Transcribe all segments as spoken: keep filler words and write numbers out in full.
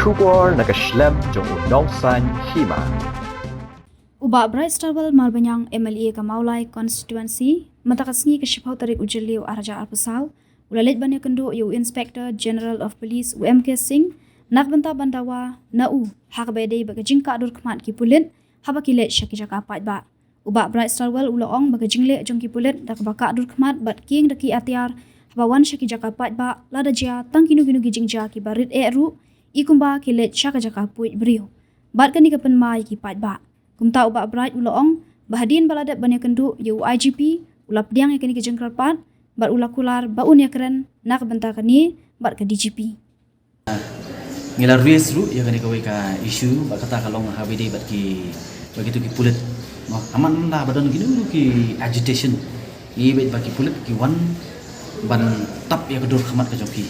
Khubor na ka shlem jong u Nongsaiñ Hima. U Bah Brightstarwell Marbaniang, M L A ka Mawlai Constituency, mynta ka sngi ka shiphew tarik u Jylliew ar hajar arphew saw, u la leit ban ïakynduh ïa u Inspector General of Police u M K Singh, na ka bynta ban dawa na u ha kaba ïadei bad ka jingkah dur khmat ki pulit haba ki leit sha ki jaka paidbah. U Bah Brightstarwell u la ong ba ka jingleh jong ki pulit da kaba kah dur khmat bad kieng da ki atiar haba wan sha ki jaka paidbah, lada jia tang kino kino ki jingjia kiba rit eh ruh, i kumba ki leit sha ka jaka puid briew. Bad kane ka pynmai ki paidbah. Kumta u Bah Bright u la ong ba hadien ba la dep ban ïakynduh ïa u I G P, u la pdiang ïa kane ka jingkyrpad bad u la kular ba un ïakren na ka bynta kane bad ka D G P. Ngi la raise ruh ïa kane kawei ka issue, ba kata ka long ha kaba ïadei bad ki, bad kito ki pulit. Mo, ha man la ba don kino kino ki agitation, ngi bad ba ki pulit ki wan ban tap ïa ka dur khmat ka jong ki.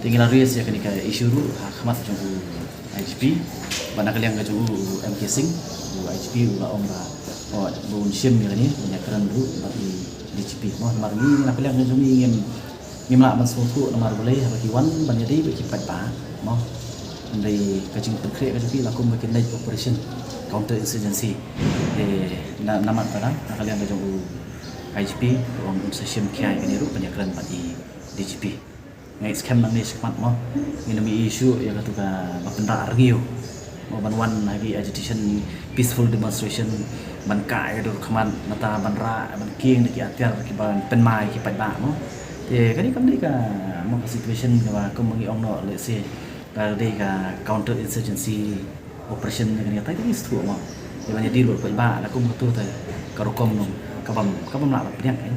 Te ngi la raise ïa kane ka issue ruh ha khmat jong u I G P, bad na ka liang ka jong u, u M K Singh, u I G P u la ong ba, oh, ba un shim ïa kane, un ïakren ruh bad u D G P. Mo, namar ngi na ka liang ka jong ngi ngim, ngim lah ban sngewthuh namar balei haba ki wan ban ïadei bad ki paidbah, mo. Hynrei ka jingpynkhreh ka jong ki la kum ba ki night operation, counter insurgency. Eh, na, namar kata, na ka liang ka jong u I G P, u ong un sa shim khia ïa kane ruh ban ïakren bad i D G P. Ngi skhem nangne shakhmat, mo. Ngin ym ïohi shuh ïa katu kaba pynrah rngiew, mo, ban wan ha ki agitation, peaceful demonstration, ban kah ïa ka dur khmat, nangta ban rah, ban kieng da ki atiar kiba pynmai ki paidbah, mo. Te kane kam dei ka, mo, ka situation kaba kum ba ngi ong noh, let's say, ka dei ka counter insurgency operation, kane ka tai ka dei shuh, mo. Te ban ïadei bad paidbah la kum katu te ka rukom, mo, ka bym, ka bym lah ban pdiang, eh.